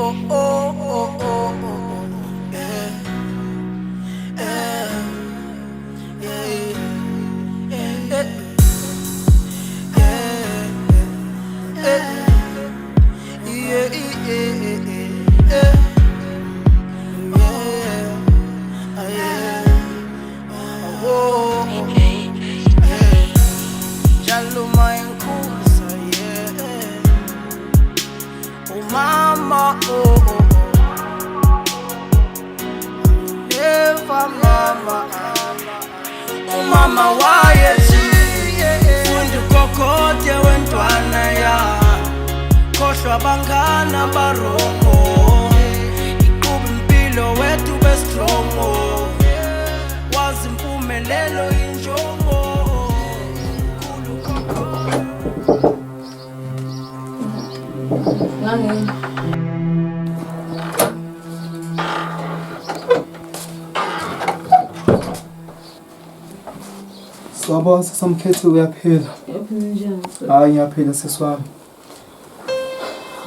Oh oh oh oh oh, yeah. Yeah. Yeah. Yeah. Yeah. Yeah. Yeah. Yeah. Yeah. Yeah. Oh, yeah. Njalo mayengikhuza, yeah. Oh mama, oh, oh, oh. Never mama. Umama wayethi funda ukokote wentwana ya khohlwa bangana ba-wrong, iqhuba impilo wethu be-strong, wazi impumelelo injongo khulu kokote. Ngangena. Sawubona sasamkhethe, uyaphila? Uyaphila, njani? Hayi, ngiyaphila sisi wami.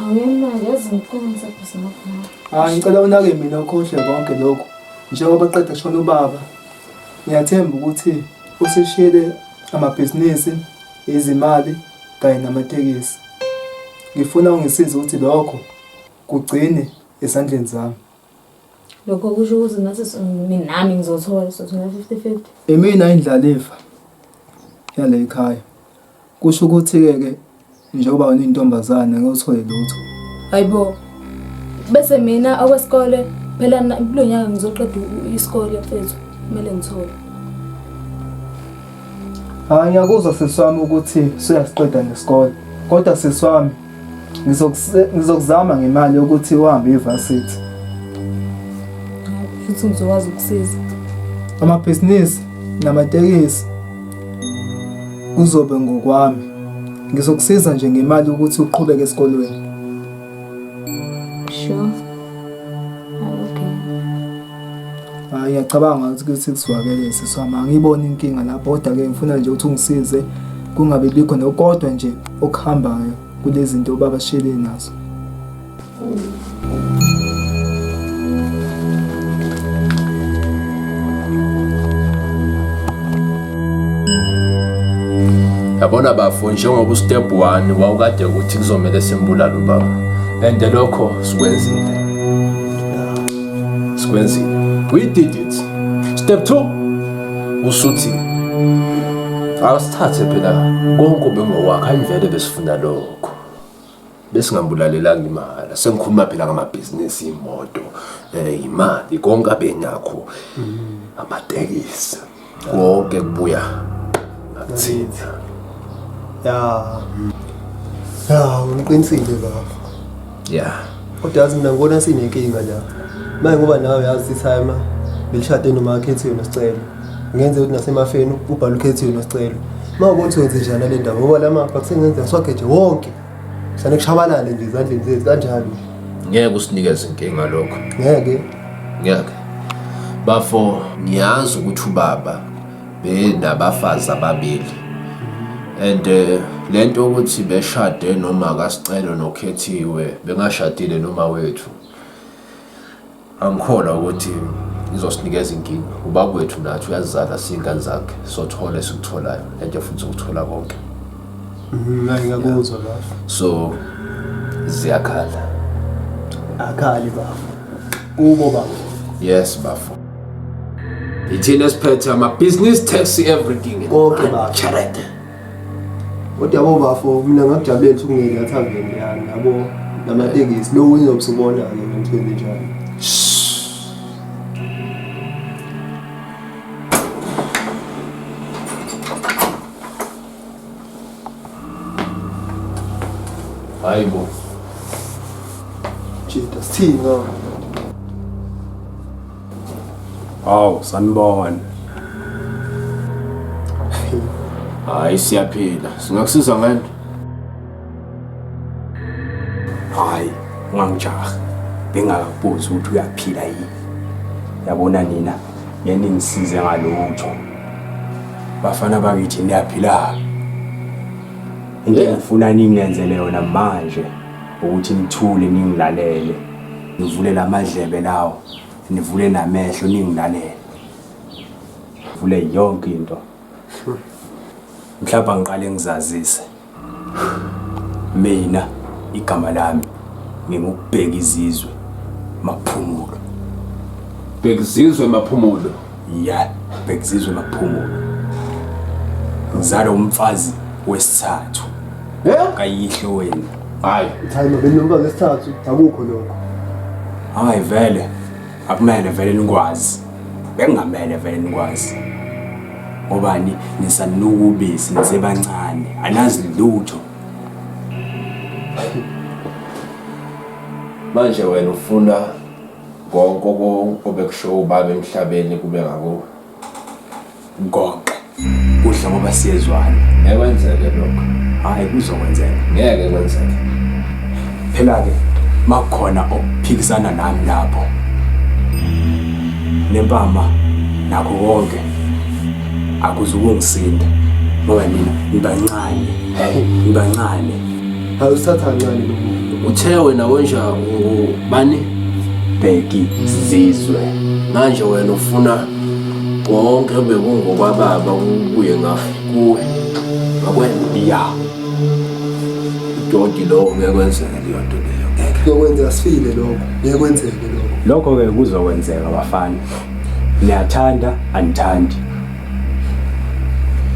Awuyena, yazi ngikhona ngisaphuza amakhona. Hayi, ngicela unake mina, ukhohlwe konke lokho. Njengoba qeda kushona ubaba, ngiyathemba ukuthi usishiyele amabhizinisi, izimali kanye namatekisi. Ngifuna ungisize ukuthi lokho kugcine ezandleni zami. Lokho kusho ukuthi nathi mina nami ngizothola, sothola 50-50. Imina indlalifa yale ekhaya. Kusho ukuthi-ke ke njengoba wena uyintombazane ngeke uthole lutho. Hayibo. Bese mina okwesikole phela kulo nyaka ngizoqeda isikole mfethu. Kumele ngithole. Hayi, ngiyakuzwa sisi wami ukuthi suyasiqeda nesikole. Kodwa sisi wami ngizokuzama ngemali yokuthi uhambe e-varsity. Futhi ngizokwazi ukusiza. Amabhizinisi namatekisi kuzobe ngokwami. Ngizokusiza nje ngemali ukuthi uqhubeke esikolweni. Sure. Hayi, okay. Hayi, ngiyacabanga ukuthi kuzwakele sisi wami. Angiyiboni inkinga lapho, kodwa-ke ngifuna nje ukuthi ungisize kungabi bikho nokodwa nje okuhambayo kulezi zinto ubaba ashiyele nazo. Yabona bafo, njengoba u-step 1 wawukade ukuthi kuzomele simbulale ubaba, and lokho sikwenzile, sikwenzile, we did it. Step 2 usuthi awusithathe phela konke obengowakho. Ayivele, besifuna lokho, besingambulalelanga imali. Sengikhuluma phela ngamabhizinisi, imoto, imali, konke abenakho, amatekisi, konke kubuya ngakuthina. Ya, uqinisile baba. Kodwa yazi mina ngibona sinenkinga la. Manje ngoba nawe yazi i-timer belishade noma akhethiwe noSicelo. Ngenze ukuthi nasemafeni ubhale ukhethiwe noSicelo. Uma ubona ukuthi wenze njani le ndaba, ngoba la mafa kusengenza siwageje wonke. Sane kushabalale nje ezandleni zethu kanjalo nje. Ngeke usinikeze inkinga lokho. Ngeke. Ngeke bafo, ngiyazi ukuthi ubaba benabafazi ababili and lento ukuthi beshade noma kaSicelo noKhethiwe bengashadile noma wethu, angikholwa ukuthi izosinikeza inkinga. Ubaba wethu nathi uyazala, siyingane zakhe, sothole esikutholayo and futhi sokuthola konke. Hayi, ngiyakuzwa baba. So ziyakhala. Akhali baba. Kubo baba. Yes bafo, ithina esiphethe ama-business, taxi, everything. Konke, baba. Charete. Kodwa yabo bafo, mina ngakujabulela ukuthi ungeke thaveni yami yabo namatekisi lo uzobe usubona-ke ukuthi wenze njani. Hayi bo. Jita, sithini ngakho? Hawu, sanibona. Hayi, siyaphila, singakusiza ngani? Hayi, ungangijahi. Bengakakubuzi ukuthi uyaphila yini. Yabona nina, ngeke ningisize ngalutho. Bafana bakithi, niyaphila. Into engifuna ningenzele yona manje ukuthi nithule ningilalele. Nivule lamadlebe lawo, nivule namehlo ningilalele. Vule yonke into. Mhlawumbe ngiqale ngizazise. Mina igama lami ngingubheka izizwe Maphumulo. Bhekizizwe Maphumulo. Ya, Bhekizizwe Maphumulo. Ngizalwa umfazi wesithathu. Eh? Kayihlo wena. Hayi. Timer benomfazi wesithathu akukho lokho. Hayi vele akumele vele nikwazi. Bekungamele vele nikwazi. Ngobani nisanuka ubisi nisebancane anazi lutho. Manje wena ufuna konke obekusho ubaba emhlabeni kube ngakuwe. Konke. Kuhle ngoba siyezwana. Ngeke kwenzeke lokho. Hayi kuzokwenzeka. Ngeke kwenzeke. Phela ke makukhona okuphikisana nami lapho. Nempama nakho konke akuzukungisinda ngoba nina nibancane. Nibancane. Hayi usithatha kancane lo muntu. Uthe wena wenja ungubani? Bheki Zizwe. Manje wena ufuna konke bekungokwababa kubuye kuwe. Ngakwena. Ya. Udoti lowo ngeke kwenzeke leyo nto leyo. Ngeke. Kuyokwenzeka sifile lokho. Ngeke kwenzeke lokho. Lokho ke kuzokwenzeka bafana. Niyathanda anithandi.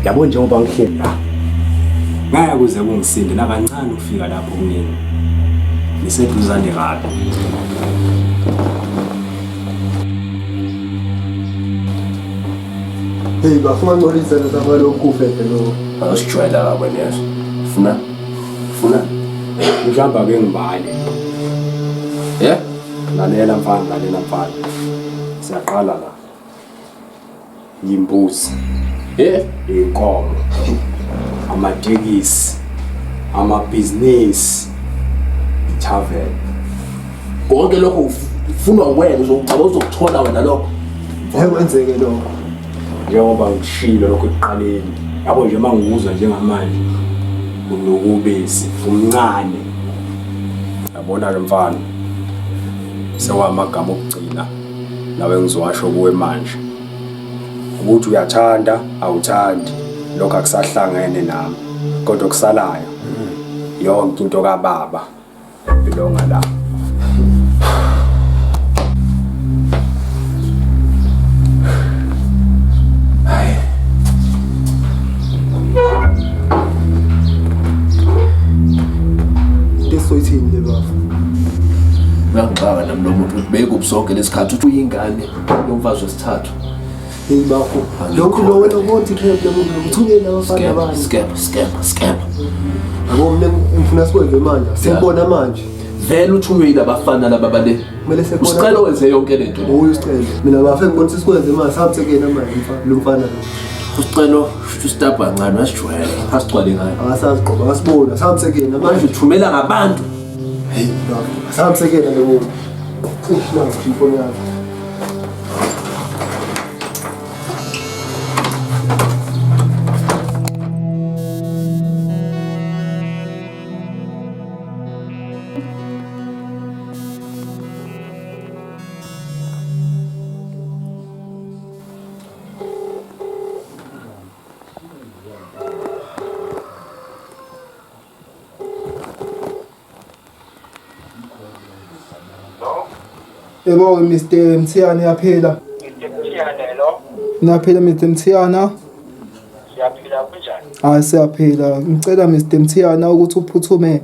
Yabo njengoba ngihleli la. Ngeke kuze kungisinde nakancane ukufika lapho kunini. Niseduzane kabi. Hey bafuna ngcolisa nalokhu kufede lokho. Awusijwayela kabi wena yazi. Funa funa Mhlawumbe ake ngibale. Yeah? Lalela mfana, lalela mfana. Siyaqala la. Yimbuzi. Yeah? Inkomo. Amatekisi. Amabhizinisi. Tavern. Konke lokho ufunwa wena uzocaba uzokuthola wena lokho. Ngeke kwenzeke lokho. Njengoba ngishilo lokho ekuqaleni. Yabo nje mangikuzwa njengamanje unokubisi umncane. Yabona ke mfana. Sewamagama okugcina nawe ngizowasho kuwe manje. Ukuthi uyathanda awuthandi lokho akusahlangene nami kodwa kusalayo yonke into kababa belonga la. Hayi. Into esizoyithini le bafo? Uyangixaka nami lo muntu ukuthi bekuphi sonke lesikhathi uthi uyingane yomfazi wesithathu. Hey bafo. Lokhu lo wena ubonti phela uthunyele abafana abanye. Scam, scam, scam. Yabo mina ngifuna sikwenze manje. Siyabona manje. Vele uthunywe yilabafana laba bale. Kumele sekubona. Usicelo wenze yonke lento. Uye usicelo. Mina bafo ngibona sikwenze manje sihambise manje mfana lo mfana lo. Usicelo shuthi ustabha kancane wasijwayela. Asigcwale ngayo. Akasazi qoba akasibona sihambise kuyena Manje manje. uthumela ngabantu. Hey bafo. Sihambise kuyena lo muntu. Eish nangu ifoni yakhe. Yebo Mr Mthiyane yaphila. Mr. Mthiyane lo, Niyaphila Mr Mthiyana? siyaphila kunjani? Hayi siyaphila. Ngicela Mr Mthiyana ukuthi uphuthume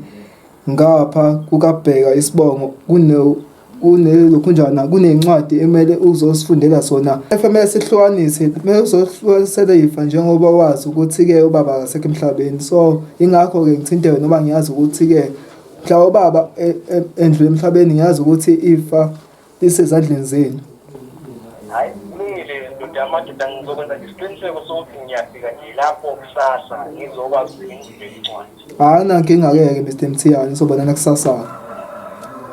ngapha kukabheka isibongo kune kunelokhunjana kunencwadi emele uzosifundela sona. Efemele sihlukanise, kumele uzohlukanisela ifa njengoba wazi ukuthi-ke ubaba akasekho emhlabeni. So ingakho-ke ngithinte wena ngoba ngiyazi ukuthi-ke mhla ubaba endlule emhlabeni ngiyazi ukuthi ifa lisezandleni zenu. Hayi, kulungile ndoda yamadoda, ngizokwenza nje isiqiniseko sokuthi ngiyafika nje lapho kusasa ngizokwazi ukuthi ngivule incwadi. Hayi nankinga-ke ke Mr Mthiyane, sobonana kusasa.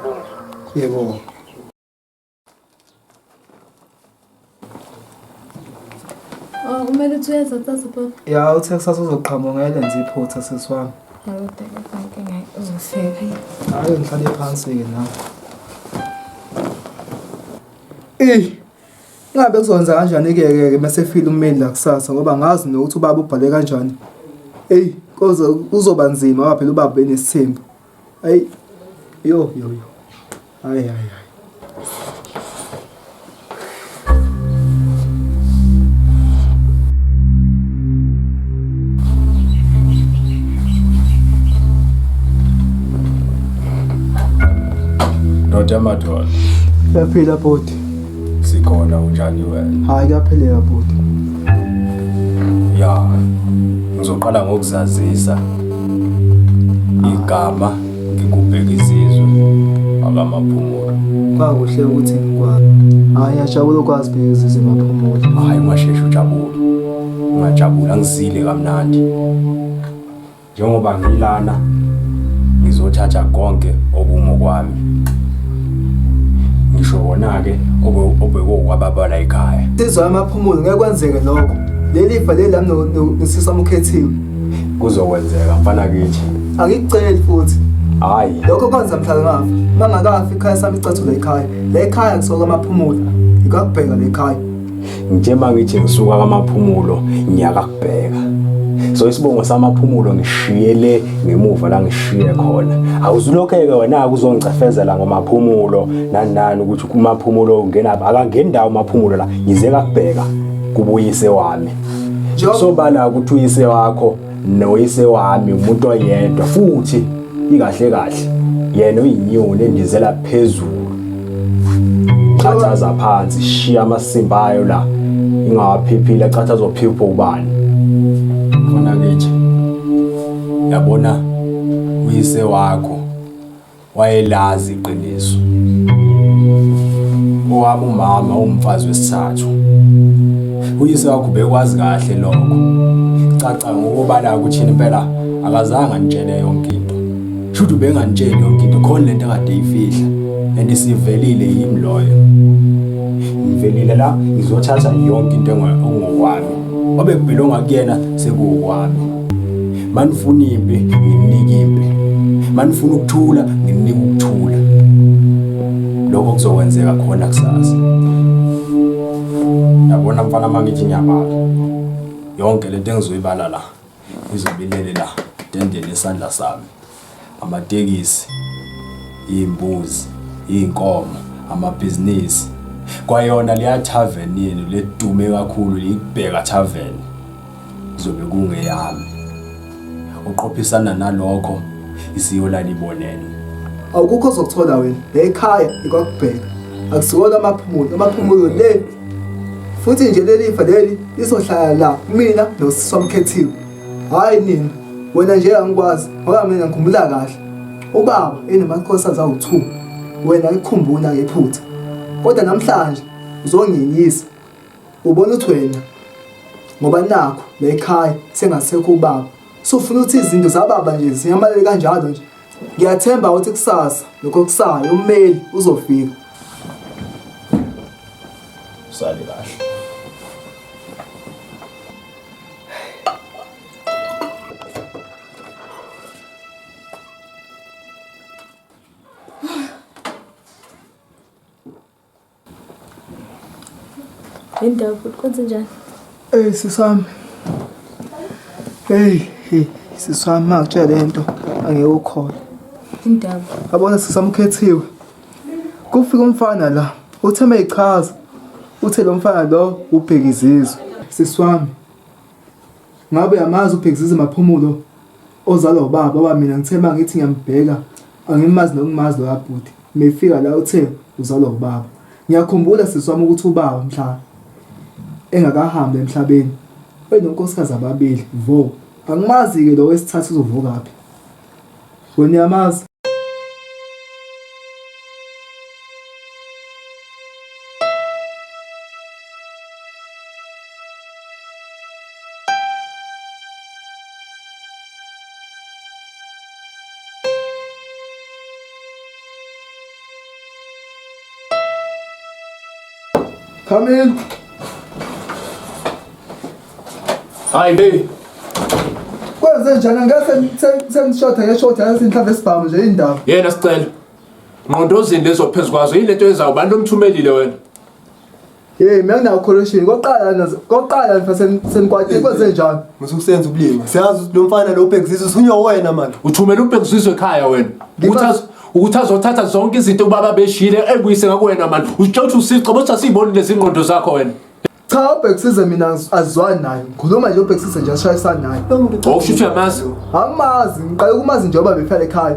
Kulungile. Yebo. Oh, kumele uthi uyeza kusasa baba. Ya uthe kusasa uzoqhamuka ngeke lenze iphutha sisi wami. Hayi, kodwa inkinga uzofika. Hayi ngihlale phansi-ke nawe. Eyi, ngabe kuzokwenza kanjani-ke ke ke mase efile ummeli la kusasa ngoba ngazi nokuthi ubaba ubhale kanjani. Eyi, kuzoba nzima ngoba phela ubaba benesithembu. Ayi, yo yo yo. Hayi hayi hayi. Ndoda yamadoda. Uyaphila bhuti. Sikhona unjani wena? Hayi kuyaphileka bhuti. Ya. Ngizoqala ngokuzazisa. Igama ngikubheka izizwe akamaphumulo. Kwakuhle ukuthi ngikwazi. Hayi ngiyajabula ukwazi bheka izizwe maphumulo. Hayi ungasheshe ujabule. Ungajabula ngizile kamnandi. Njengoba ngilana ngizothatha konke okungokwami. Ngisho wona-ke obekuwokwababa la ekhaya. Sizwa amaphumulo ngeke kwenzeke lokho. Leli fa leli lami nosisi wami ukhethiwe. Kuzokwenzeka mfana kithi. Angikuceli futhi. Hayi. Lokho kwenza mhla ngafa. Mangakafi ikhaya sami icathulo ekhaya. Le ekhaya kusuka amaphumulo. Ngikakubheka le ekhaya. Ngithe mangithi ngisuka kamaphumulo ngiyakakubheka. So isibongo samaphumulo ngishiye le ngemuva la ngishiye khona. Awuzulokhe-ke wena-ke uzongicefezela ngomaphumulo nani nani ukuthi umaphumulo ungena akangeni ndawo umaphumulo la ngize kakubheka kubuyise wami. Sobala ukuthi uyise wakho noyise wami umuntu oyedwa futhi ikahle kahle yena uyinyoni endizela phezulu chathaza phansi shiya amasimba ayo la ingawaphiphile achatha azophipha ubani mfana kithi yabona uyise wakho wayelazi iqiniso. Owami umama umfazi wesithathu. Uyise wakho ubekwazi kahle lokho. Caca ngokubala ukuthi impela akazange anitshele yonke into. Shuthi ubenganitsheli yonke into khona lento akade eyifihla and isivelile yimi loyo. Ngivelile la ngizothatha yonke into engokwami. Obekubhilonga kuyena sekuwokwami. Manifuna impi ngininika impi. Manifuna ukuthula ngininika ukuthula. Lokho kuzokwenzeka khona kusasa. Yabona mfana mangithi ngiyabala. Yonke lento engizoyibala la izobe ilele la tendeni esandla sami. Amatekisi, iy'mbuzi, iy'nkomo, amabhizinisi. Kwayona leya tavern yenu ledume kakhulu liyikubheka tavern. Izobe kungeyami. Uqophisana nalokho isiyolala ibonene. Awukho ozokuthola wena. Le ekhaya ikwakubheka. Akusiwona amaphumulo, amaphumulo le. Futhi nje leli fa leli lizohlala la kumina nosisi wamkhethiwe. Hayi nina, wena nje angikwazi ngoba mina ngikhumbula kahle. Ubaba enamakhosikazi awu-2. Wena ngikukhumbula ngephutha. Kodwa namhlanje uzonginyisa. Ubona ukuthi wena ngoba nakho la ekhaya sengasekho ubaba. Sufuna ukuthi izinto zababa nje zinyamalale kanjalo nje. Ngiyathemba ukuthi kusasa lokho kusayo ummeli uzofika. Sale kahle. Yindaba futhi kwenze njani? Ey sisami. Hey, hey, sisami makutshela lento angeke ukhole. Indaba. Yabona sisami ukhethiwe. Kufika umfana la, uthe meyichaza. Uthe lo mfana lo ubheka izizwe. Siswami. Ngabe uyamazi uBhekizizwe Maphumulo ozalwa ubaba ngoba mina ngithe uma ngithi ngiyambheka angimazi nokumazi loya bhuti. Mefika la uthe uzalwa ubaba. Ngiyakhumbula sisi wami ukuthi ubaba mhla engakahambi emhlabeni wayenonkosikazi ababili vo. Angimazi-ke lo wesithathu uzovukaphi. Wena uyamazi? Come in. Hayi hey. Kwenze njani ngase sengishoda ngeshoda yazi inhlamvu esibhamu nje indaba. Yena sicela. Ngqondozini lezo phezu kwazo yini lento ezayo ubani lomthumelile wena? Hey, mina nginayo correction. Koqala nazo, koqala mfa senikwatile kwenze njani? Musukusenza ubulima. Siyazi ukuthi lo mfana lo ubhekisizwe usunywa wena manje. Uthumela ubhekisizwe ekhaya wena. Ukuthi ukuthi azothatha zonke izinto ubaba beshile ebuyise ngakuwena manje. Usitshela ukuthi usiqo bothi asiyiboni lezi ngqondo zakho wena. Cha ubhekisize mina azizwani naye. Ngikhuluma nje ubhekisize nje asishayisani naye. Okusho ukuthi uyamazi. Angimazi, ngiqale ukumazi njengoba befela ekhaya.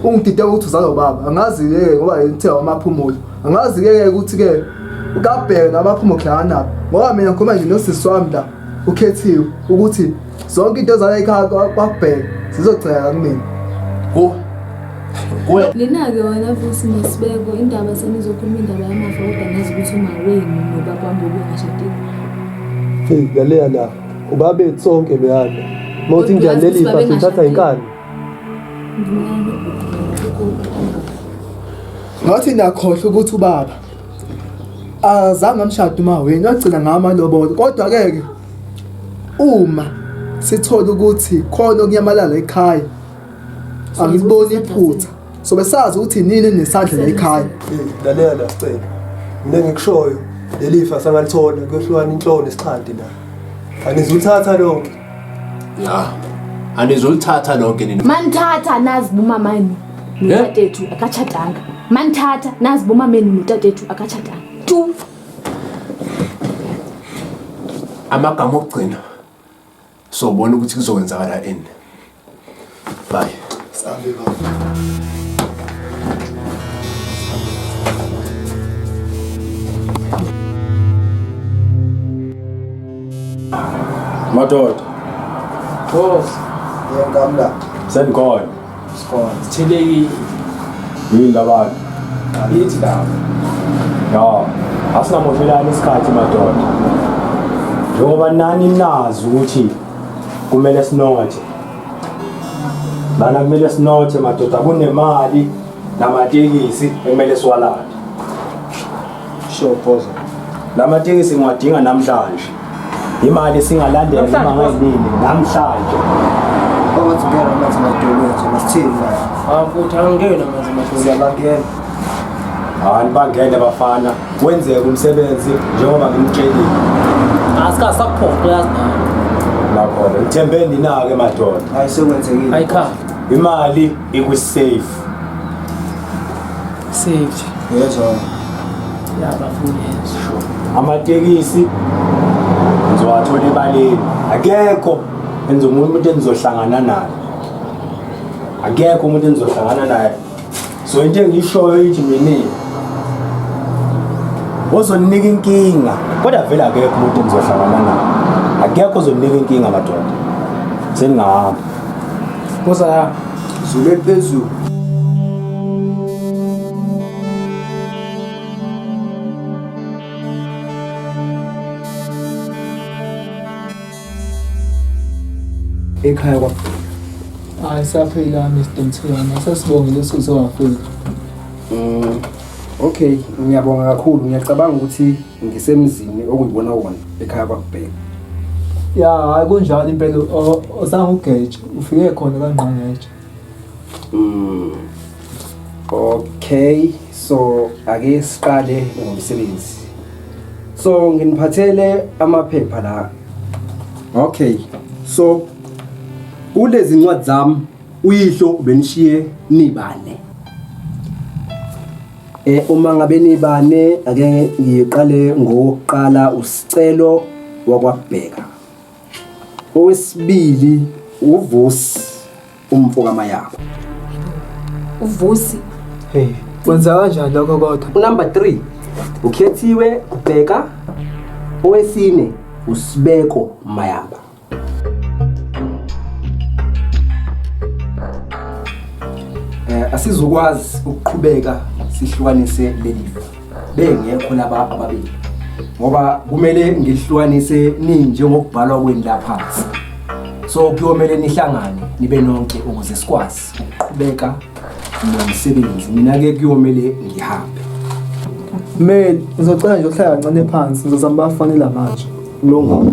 Ungidide ukuthi uzalwa ubaba. Angazi ke ngoba ngithe wamaphumulo. Angazi ke ukuthi ke ukabheka namaphumulo kuhlangana ngoba mina ngikhuluma nje nosisi wami la ukhethiwe ukuthi zonke into zala ekhaya kwakubheka zizogceka kumina. Ku Kuwe. Lena-ke wena Vusi noSibeko indaba senizokhuluma indaba yamafa kodwa nazi ukuthi uma wenu nobaba wami bebengashadile. Hey, lalela la. Ubabethu sonke loyana. Uma uthi njani leli fa sithatha inkani. Ngathi ngiyakhohlwa ukuthi ubaba azange amshade uma wenu wagcina ngamalobolo kodwa ke ke uma sithola ukuthi khona okunyamalala ekhaya angiboni iphutha so besazi ukuthi nini nesandla la ekhaya lalela la sicela mina ngikushoyo leli fa sangalithola kuyohlukana inhloko nesixhanti la anizulithatha lonke ya anizulithatha lonke nina manithatha nazi bumamani notatethu akatshadanga manithatha nazi bumameni notatethu akatshadanga tu amagama okugcina Sobona ukuthi kuzokwenzakala ini. Bye. Sambe baba. Madoda. Boss. Yebo ngamla. Senikhona. Sikhona. Sithelekile. Yini labantu? Yithi lapho. Ya, asingamoshelani isikhathi madoda. Njengoba nani nazi ukuthi kumele sinothe. Lana kumele sinothe madoda kunemali namatekisi ekumele siwalande. Sure boss. Lamatekisi ngiwadinga namhlanje. Imali singalandela noma ngayinini namhlanje. Ongathi ngena amanzi emadolweni nje masithini la. Ah mfuthu angena amanzi emadolweni. Siyabangena. Hayi bangene bafana. Wenzeke umsebenzi njengoba ngimtshelile. Asika sakuphoqa uyazi nawe. Nakhona ngithembe nina-ke madoda. Hayi sekwenzekile. Ayikhala. Imali ikwi-safe. Safety. Yezwa. Ya bafuni Amatekisi ngizowathola ebaleni. Akekho enza umuntu engizohlangana naye. Akekho umuntu engizohlangana naye. So into engiyishoyo ithi mina ozonika inkinga kodwa vele akekho umuntu engizohlangana naye. Akekho ozonika inkinga madoda. Seningahamba. Kosa Zulu eliphezulu. Ekhaya kwa Hayi siyaphila Mr Mthiyane, sesibongile usuze wafika. Okay, ngiyabonga kakhulu. Ngiyacabanga ukuthi ngisemzini okuyibona wona ekhaya kwakubheka. Ya, hayi kunjalo impela ozange ugeje, ufike khona kangqangeje. Okay, so ake siqale ngomsebenzi. So nginiphathele amaphepha la. Okay, so kulezi ncwadi zami uyihlo benishiye nibane. Uma ngabe nibane ake ngiqale ngokuqala usicelo wakwabheka. Owesibili uVusi umfo kaMayaba. uVusi. Hey, kwenza kanjani lokho kodwa? Number 3 ukhethiwe Kubheka. Owesine uSibeko Mayaba. Asizokwazi ukuqhubeka sihlukanise lelifa bengekho laba ababili ngoba kumele ngihlukanise ninjengokubhalwa kwenu la phansi. So kuyomele nihlangane nibe nonke ukuze sikwazi ukuqhubeka nomsebenzi. Mina ke kuyomele ngihambe. Mel, ngizocela nje ukuhlala kancane phansi, ngizozama bafonela manje. Kulungile.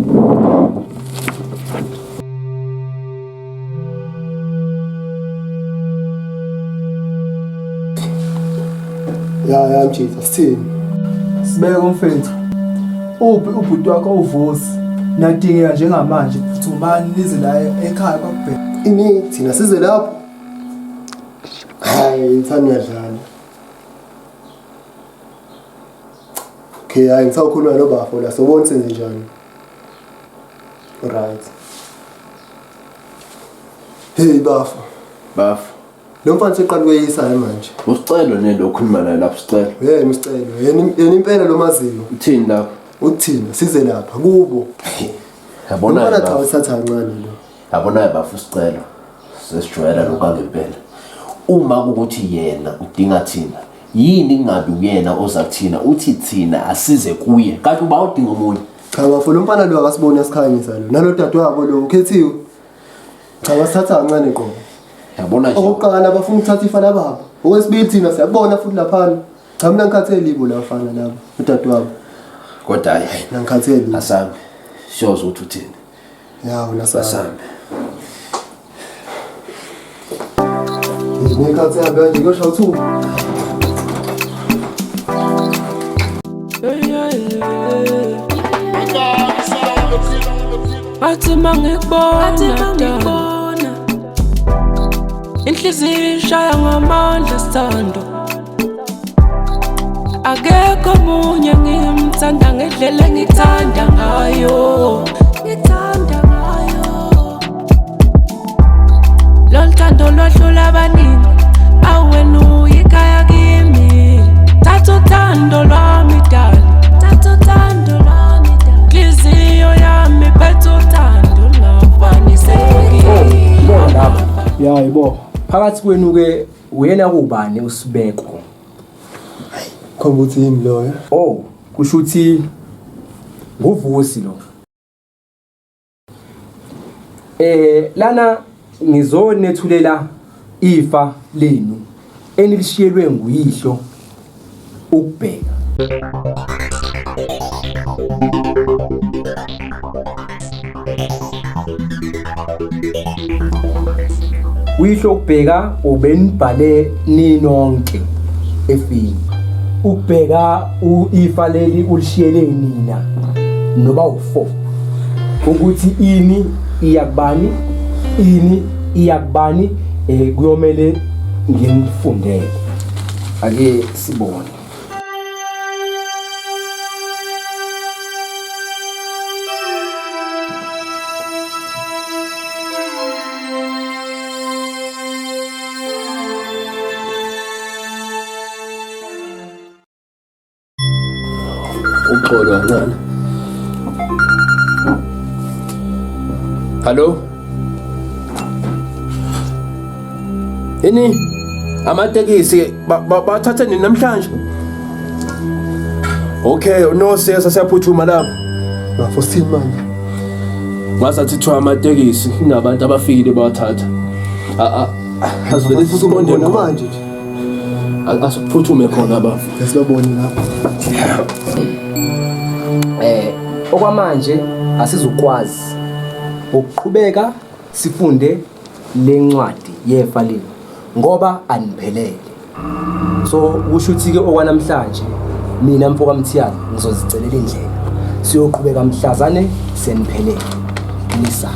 Ya ya mjitha sithini? Sibeke umfethu. Uphi ubhuti wakho uVusi? Niyadingeka njengamanje, phuthumani nize la ekhaya kwakubheka. Ini thina size lapho. Hayi, ngithanda uyadlala. Okay, hayi ngisawukhuluma nobafo la sobona senze njani. Right. Hey bafo. Bafo. Lo mfana seqala ukuyisa manje. Usicelo nelo okhuluma naye lapho sicelo. Yena usicelo. Yena yena impela lo maziyo. Uthini lapho? Uthini? Size lapha kubo. Yabona Mfana cha uthatha kancane lo. Yabona bafo usicelo. Sesijwayela lokho ngempela. Uma kukuthi yena udinga thina, yini kungabi uyena oza kuthina uthi thina asize kuye kanti uba udinga omunye. Cha bafo lo mfana lo akasiboni asikhanyisa lo. Nalo dadewabo lo ukhethiwe. Cha basithatha kancane qobo. Yabona nje. Okokuqala bafuna ukuthatha ifa lababa. Okwesibili thina siyabona futhi laphana. Cha mina ngikhathele ibo lafana labo udadewabo. Kodwa hayi Mina ngikhathele. asambe. Siyoza ukuthi uthini. Ya wena sami. Asambe. Ngikhathi yabe kanje kuyosha uthuba. Bathi mangikubona inhliziyo ishaya ngamandla sithando akekho omunye ngimthanda ngendlela engithanda ngayo ngithanda ngayo lolu thando lwahlula abaningi awena uyikhaya kimi thatha uthando lwami dali thatha uthando lwami dali nhliziyo yami phethe uthando lungafaniseki Bona lapha. Ya yibo. Phakathi kwenu ke uyena kubani usibeko? Khomba ukuthi yimi loyo. Oh, kusho ukuthi nguvusi lo. Lana ngizonethulela ifa lenu enilishiyelwe nguyihlo ukubheka. Uyihlo ukubheka ubenibhale ninonke efini. Ukubheka ifa leli ulishiyele nina noba u4. Ukuthi ini iyakubani, ini iyakubani, kuyomele ngimfundele. Ake sibone. Uxolo kancane. Hallo? Ini amatekisi bathathe nini namhlanje? Okay, no siyasa siyaphuthuma lapho. Bafo sithini manje? Ngasathi kuthiwa amatekisi kunabantu abafikile bawathatha. Asivele siqonde Khona manje nje. Asiphuthume khona bafo. Esibabone lapho. Okwamanje asizukwazi ukuqhubeka sifunde lencwadi yefa lenu ngoba aniphelele. So kusho ukuthi ke okwanamhlanje mina mfoka Mthiyane ngizozicelela indlela. Siyoqhubeka mhlazane seniphelele. Nisale.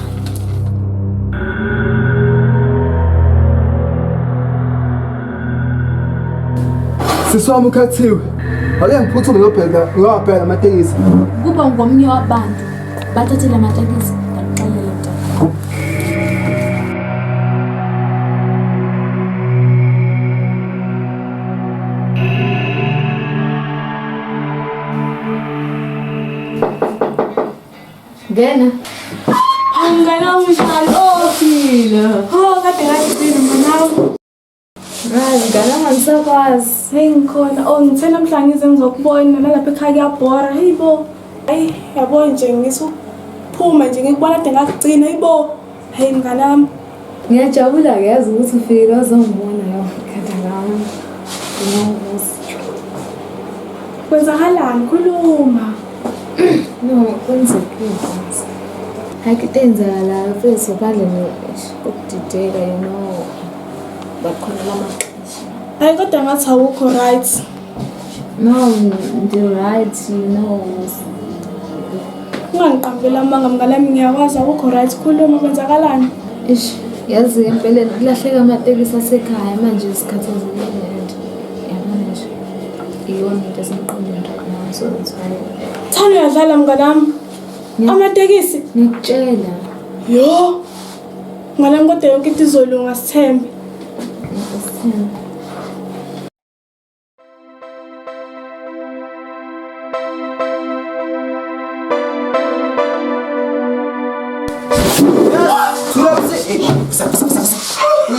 Sisi wami ukhathiwe. Ake ngiphuthume ngiyobheka ngiyowabheka amatekisi. Kuba ngomnye wabantu bathathele amatekisi ngakuxelela mntana. Ngena. Mngani unjani? Oh, phila. Oh, kade ngagcina mngani. Right, mngani wami angisakwazi. Hey ngikhona. Oh, ngithe namhlanje ngize ngizokubona nalapha ekhaya kuyabhora. Hey bo. Hey, yabo nje ngisuphuma nje ngikubona kade ngagcina. Hey bo. Hey mngani wami. Ngiyajabula ke yazi ukuthi ufikile wazongibona yo. Mngani wami. Ngiyawubuza. Kwenzakalani? Khuluma. No, kwenzekile. Hayi into eyenzakalayo mfethu ngaphandle kokudideka, you know. Bakhona lamaxesha. Hayi kodwa ngathi awukho right. No, ndi right, you know. Ungangiqambeli amanga mngani wami, ngiyakwazi akukho right. Khuluma, kwenzakalani? Ish, yazi empeleni kulahleka amatekisi asekhaya manje sikhathazekile and yabona nje iyona into esemqondweni right now, so that's why. Thani uyadlala mngani wami. Amatekisi? Ngiyakutshela. Yo. Mngani wami, kodwa yonke into izolunga, sithembe. Sithembe.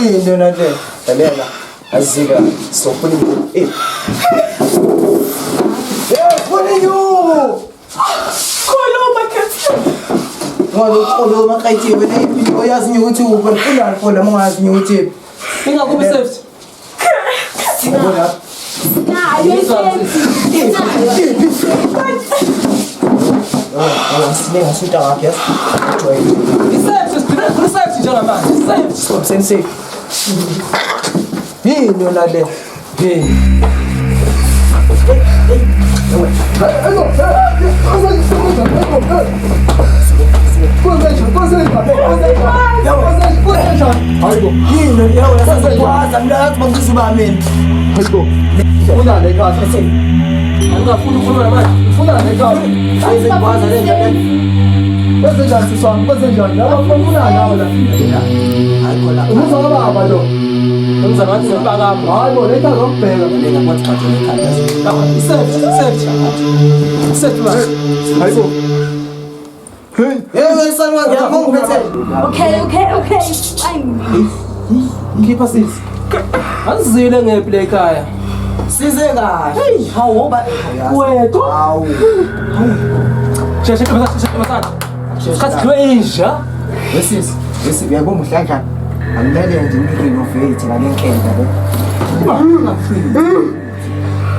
Yini yona le? Lalela, azika sofuna eh. Hey, funa you. Khuluma Khethiwe. Ngoba ukhuluma Khethiwe le oyazi nje ukuthi uphi ufuna fona ungazi nje ukuthi Ingakubi safety. Yabona. Nayo i-safety. Oh, siningi asinta ngakho yazi. Joyele. I-safety sidinga safety njengamanje. Safety. Stop sensei. Yini yona le? Hey. Yini yona sasakwazi mina yazi bangizuba mina. Hayibo. Ufuna le khaya. Angafuni ukukhuluma manje. Ufuna le khaya. Ayizikwazi le nto. Kwenzenjani sisi wami? Kwenzenjani? Laba ufuna nawe la. Ayikho la. Umuzi kababa lo. Mnumzane wathi sempakamo. Hayi bo, letha ngokubheka. Lena kwathi kade ekhaya. I-safety, safety. Safety manje. Hayibo. Hey. Hey, sanwa ngiyakungiphethe. Okay, okay, okay. Fine. Khipha sisi. Asizile ngephi le ekhaya. Size kahle. Hey, hawu oba wethu. Hawu. Sheshe sheshe sheshe. Sikhathi dliwe inja. Wesisi, wesisi uyabona uhle kanjani? Angimele nje ngirenovate ngale nkenda le.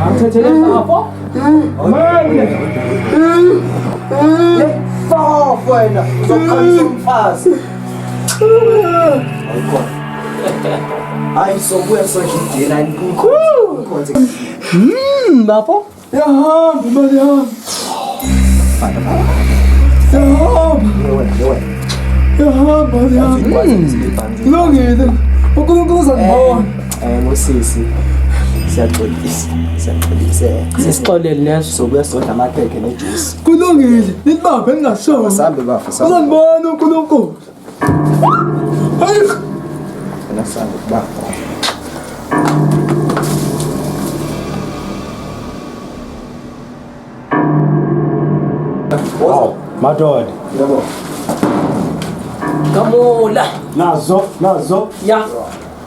Angithethele lapho. Manje. Le fof wena uzokhalisa umfazi. Ayikho. Hayi sobuya sonje idena inkonzo. Lapho. Yahamba imali yami. Yahamba. Yewena, yewena. Yahamba imali yami. Kulungile. uNkulunkulu uzangibona. Ngosisi. Siyaxolisa. Siyaxolisa. Sisixolele leso. Sobuya sodla amakhekhe nejuice. Kulungile. Nibambe ningashoni. Sambe bafa sambe. Uzangibona uNkulunkulu. Hayi. Wena sambe bafa. Wow, madoda. Yebo. Kamula. Nazo, nazo. Ya.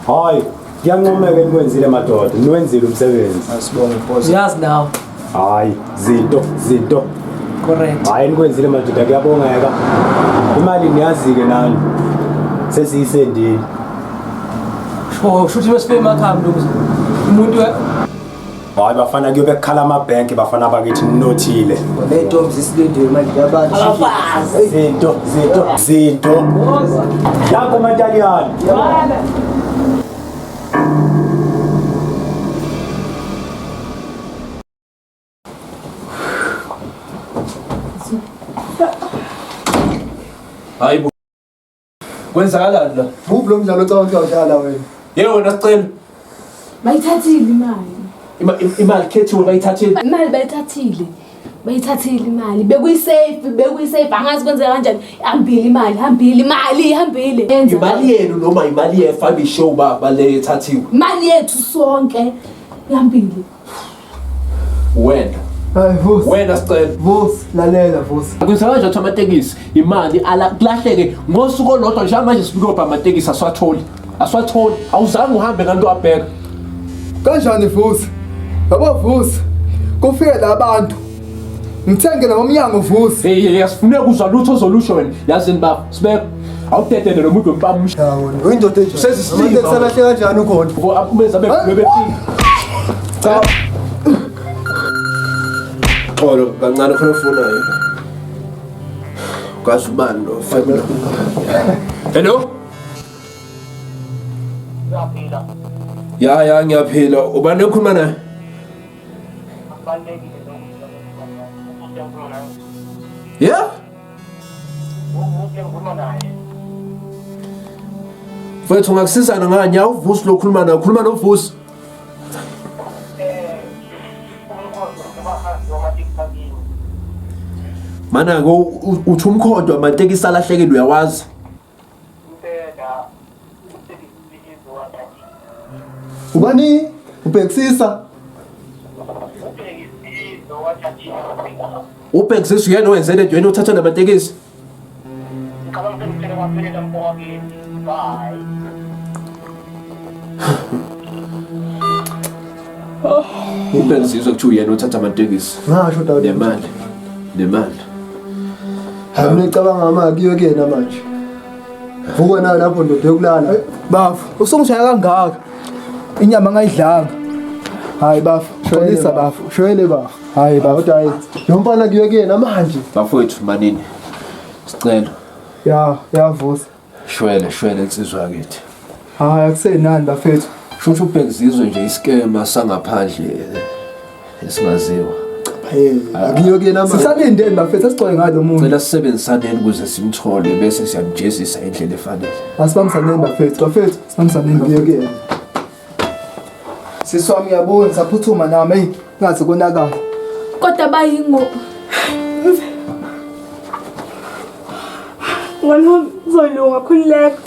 Hayi, kuyancomeka enikwenzile madoda. Niwenzile umsebenzi. Asibonge boss. Uyazi nawe. Hayi, zinto, zinto. Correct. Hayi nikwenzile madoda kuyabongeka. Imali niyazi-ke nani. Sesiyisendile. Sho, shuthi besifike emakhaya mnumzane. Umuntu Hayi bafana kuyobe kukhala amabhenki bafana bakithi ninothile. Le ntombi zisilindiwe manje yabantu. Abafazi. Zinto, zinto, zinto. Yakho Mantaliyane. Hayibo. Kwenzakalani la? Muphi lo mdlalo ocabanga ukuthi uyawudlala wena? Yebo wena Sicelo. Bayithathile imali. Imali Khethiwe bayithathile. Imali bayithathile. Bayithathile imali. Bekuyisafe, bekuyisafe. Angazi kwenzeka kanjani. Hambile imali, hambile imali, hambile. Yenza. Imali yenu noma imali yefa ibisho ubaba le ethathiwe. Imali yethu sonke ihambile. Wena. Hayi Vusi. Wena Sicelo. Vusi, lalela Vusi. Kwenza kanjani ukuthi amatekisi imali ala kulahleke ngosuku olodwa nje manje sibikopha amatekisi aswatholi. Aswatholi. Awuzange uhambe nganto wabheka. Kanjani Vusi? Yabo Vusi. Kufike labantu. Ngithenge nomnyango Vusi. Hey, hey, asifuneki ukuzwa lutho ozolusho wena. Yazini baba, sibeke. Awudedele lo muntu wempama. Yawona, uyindoda enjani? Sesisilima. Amatekisi alahle kanjani ukhona? Aphumeza bebefika. Cha. Xolo kancane khona ufunayo. Ukazi ubani lo 5 Hello? Uyaphila. Ya ya ngiyaphila. Ubani okhuluma naye? Kubalulekile lokhu. Yeah? umuntu engikhuluma naye? Mfethu ungakusizana ngani? Awuvusi lo khuluma naye, ukhuluma noVusi. Mana-ke uthi umkhondo amatekisi alahlekile uyawazi. Ubani? Ubhekisisa. Ubhekisisa uyena owenze lento, uyena othatha namatekisi. Ngicabanga sengithele kwaphelela mfowakini. Bye. Ubhekisisa kuthiwa uyena othatha amatekisi. Ngasho dawudi. Nemali. Nemali. Hayi mina ngicabanga ama kuyo kuyena manje. Vuka nayo lapho ndoda yokulala. Bafo, usungishaya kangaka. Inyama ngayidlanga. Hayi bafo, xolisa bafo. Shwele bafo. Hayi bafo. Kodwa hayi lo mfana kuyo kuyena manje. Bafowethu manini. Sicelo. Ya, yavusa. Shwele, shwele insizwa yakithi. Hayi akusenani bafethu. Shusho ubhekizizwe nje iskema sangaphandle esingaziwa. Hey, akuyo kuyena manje. Sisalindeni bafethu asixoxe ngalo muntu. Cela sisebenzisaneni ukuze simthole bese siyamjezisa indlela efanele. Asibambisaneni bafethu, bafethu, sibambisaneni Akuyo bafethu. kuyena. Sisi wami ngiyabona ngisaphuthuma nami, eyi ngaze konakala. Kodwa bayingo. Mngani wami kuzolunga, khululeka.